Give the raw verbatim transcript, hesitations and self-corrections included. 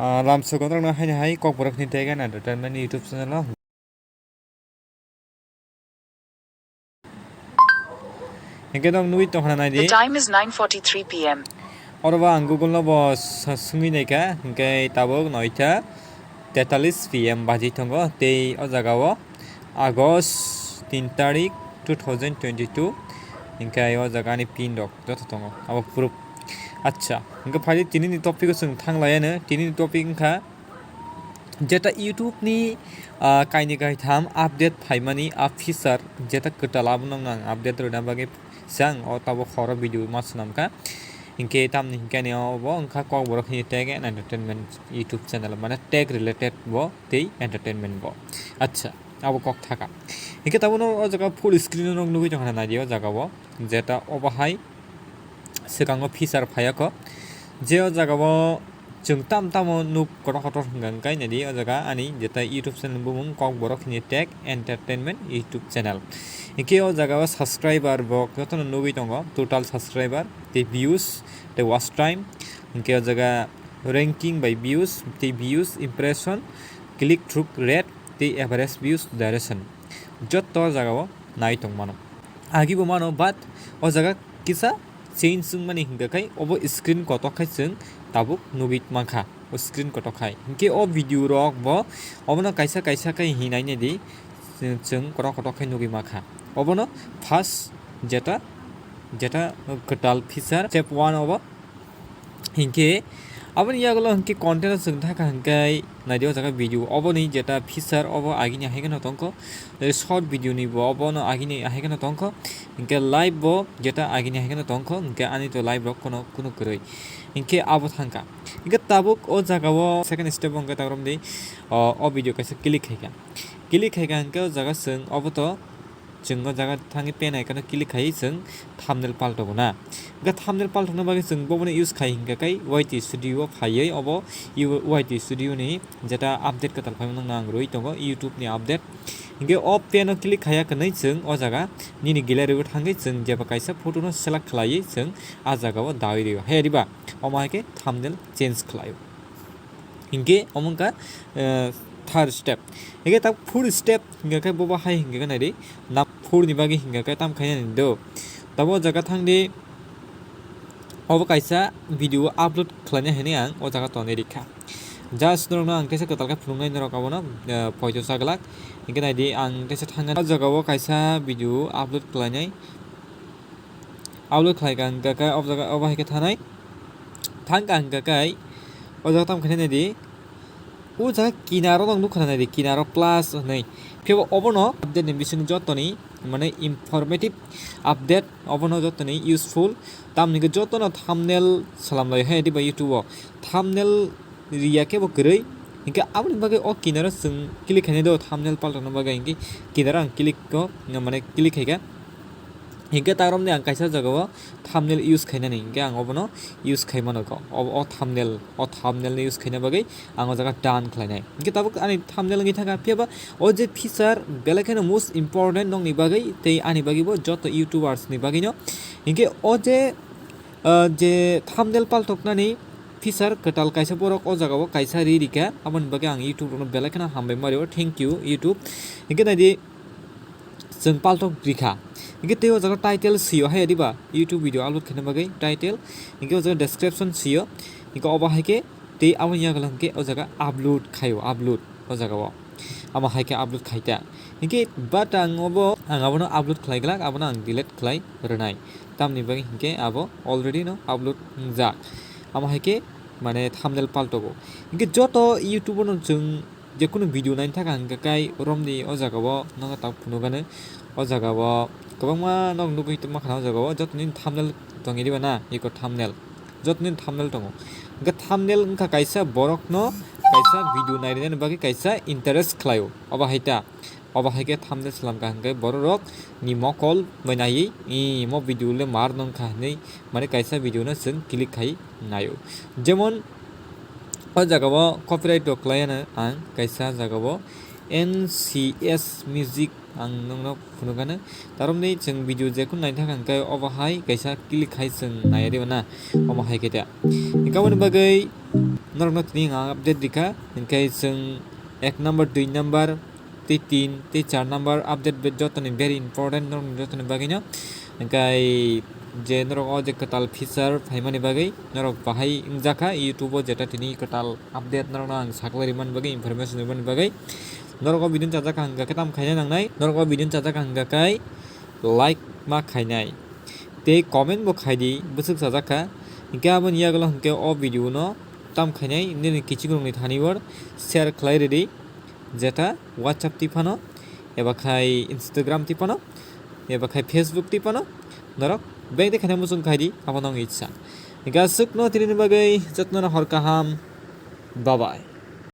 Ah, lamsok rokno haino hai Kokborok ni Tech and Entertainment YouTube channel o. Hingke nok nugui tongkha nai di. The time is nine forty-three P M. Oro bo ang Google no bo sa-, sungui naikha, hingke tabuk noita tetalis P M baji tongo, tei o jaga o August tin tarik two thousand twenty-two, hingke o jaga ni pin rok joto tongo, abo proof. Acha, hingke phai di tini ni topic o chwng thang lai ano, tini ni topic wngkha, jeta YouTube ni, ah, kaini kaitham update phaimani, ah, feature jeta kwtal abono ang update rwna bagwi sang o tabuk horo video ma swnamkha. Hinkhe tamni hinkhe ani obo wngkha Kokborok hini Tech and Entertainment YouTube channel, mane tech related bo tei entertainment bo. Acha, abo kok thaka. Hinkhe tabukno o jaga full screen o nok nugui tongkha nai di o jaga o, jeta obo hai swkango feature phaiya kho. Je o jaga o chwng tam tamo nuk kotor kotor hwnka hwnkhe nai di o jaga ani jeta YouTube channel bumung Kokborok hini Tech Entertainment YouTube channel. Hinkhe o jaga o subscriber bo jotono nugui tongo, total subscriber tei views tei watch time. Hinkhe o jaga ranking by views tei views, impression, click through rate tei average views duration. Jotto o jaga o nai tong mano. Agi bo mano, but o jaga kisa change wngmani hingka khai obo screen kotok khai chwng tabuk nugui mankha, o screen kotok khai. Hinkhe o video rok bo obono kaisa kaisa khai hinai nai di, chwng, chwng kotok kotok khai nugui mankha. Obono first jeta, jeta kwtal feature step one obo. Hinkhe aboni yagulo hinkhe content o chwng thaka hinkhe nai di o jaga video oboni jeta feature obo agini hai kheno tongkho, tei short video ni bo obono agini hai kheno tongkho, hinkhe live bo jeta agini hai kheno tongkho, hinkhe ani to live rok kono kunu kwrwi, hinkhe abo thangkha. Hinkhe tabuk o jaga o second step o hinkhe tabuk romdi o, o video kaisa click khaikha, click khaikha hinkhe o jaga chwng obo to chwng o jaga thangwi pen icon o click khai chwng thumbnail paltogo na. Hinkhe thumbnail paltokna bagwi chwng bobono use khai hinkhe kai Y T Studio o phaiwi obo Y T Studio ni jeta update kwtal phaimano nang rwi tongo YouTube ni update. Hinkhe o pen o click khaiya kwnwi chwng o jaga nini gallery o thangwi chwng jeba kaisa photo no select khlaiwi chwng a jaga o dawi rio. Hai riba omo hai khe thumbnail change khlaio. Hinkhe omo wngkha, eh, third step. Hinkhe tak fourth step hinkhe khe bobo hai hinkhe khe nai di, na four ni bagwi hinkhe khe tam khainani do. Tabo o jaga thang di, obo kaisa video upload khlainai hinwi ang o jaga tonwi rikha. Just norokno ang teisa kwtal khe phunuknai norok abono, eh, poito sa glak. Hinkhe nai di ang teisa thangna o jaga o kaisa video upload khlainai. Upload khlai ka hingka khe obo jaga obo hai khe thanai. Thang ka hingka khe o jaga tamo khainai nai di. O jaga kinaro no nukha nai di, kinaro plus hinwi. Phiya bo obono update ni bising jotoni mane informative update obono jotoni useful. Tamni hwnkhe jotono thumbnail salam lai hai di ba YouTube o. Thumbnail riya khe bo kwrwi. Hinkhe aboni bagwi o kinaro chwng click khainai do thumbnail paltokna bagwi hinkhe kinaro ang click o mane click khaikha. Hinkhe ta romni ang kaisa jagao thumbnail use khainani, hinkhe ang obono use khai mano kho. O, o thumbnail, o thumbnail ni use khaina bagwi ang o jaga done khlainai. Hinkhe tabuk ani thumbnail wngwi thangkha, phiya ba o je feature belai kheno most important nokni bagwi tei ani bagwi bo joto YouTubers ni bagwi no. Hinkhe o je, ah, je thumbnail paltoknani feature kwtal kaisa borok o jagao kaisa ri rikha, aboni bagwi ang YouTube rokno belai kheno hambai ma rio, thank you YouTube. Hinkhe nai di, chwng paltok rikha. Hinkhe tei o jaga title sio hai diba, YouTube video upload khaina bagwi title. Hinkhe o jaga description sio. Hinkhe obo hai khe tei aboni yagulo hinkhe o jaga upload khaio, upload o jaga o. Amo hai khe upload khai ta. Hinkhe but ang obo, ang abono upload khlai glak, abono ang delete khlai rwnai. Tamni bagwi hinkhe abo already no upload wngjak. Amo hai khe mane thumbnail paltogo. Hinkhe joto YouTube no chwng je kunu video naini thaka hingka kai romni o jaga o nono tak phunukgano. O jaga o kwbangma nok nugwi tongma khana o jaga o jotoni thumbnail tongwi diba na, eko thumbnail, jotoni thumbnail tongo. Hingke thumbnail wngkha kaisa borokno kaisa video nairwknani bagwi kaisa interest khlaio. Obo hai ta, obo hai khe thumbnail slamkha hingke bororok ni mokol bai naiwi, "Ee, mo video le mar nongkha," hinwi mane kaisa video no chwng click khai naio. Jemon, o jaga o copyright rok khlai ano ang kaisa jaga o N C S Music ang nongno phunukgano. Taromni chwng video jekun naithak hwnkhe obo hai kaisa click khai chwng naiya diba na, omo hai khe ta. Hwnkhe aboni bagwi Norokno tini ang update rikha, hwnkhe chwng ek number, dui number, tei tin tei char number update be jotoni very important norokni jotoni bagwino. Hwnkhe je norok o je kwtal feature phaimani bagwi norok bahai wngjakha YouTube o, jeta tini kwtal update norokno ang saklai rimani bagwi, information rimani bagwi. Norok o video chajakha hwnkhe tam khaina nangnai, norok o video chajakha hwnkhe like ma khainai. Tei comment bo khai di, bwswk chajakha. Hwnkhe aboni yagulo hwnkhe o video no tam khainai, nini kiching rokni thani wor share khlai ridi, jeta WhatsApp twi phano, eba khai Instagram twi phano, eba khai Facebook twi phano, norok beng de khaina muchung khai di, abo nong itsa. Hwnkhe aswkno tini bagwi jotno hor kaham, bye bye.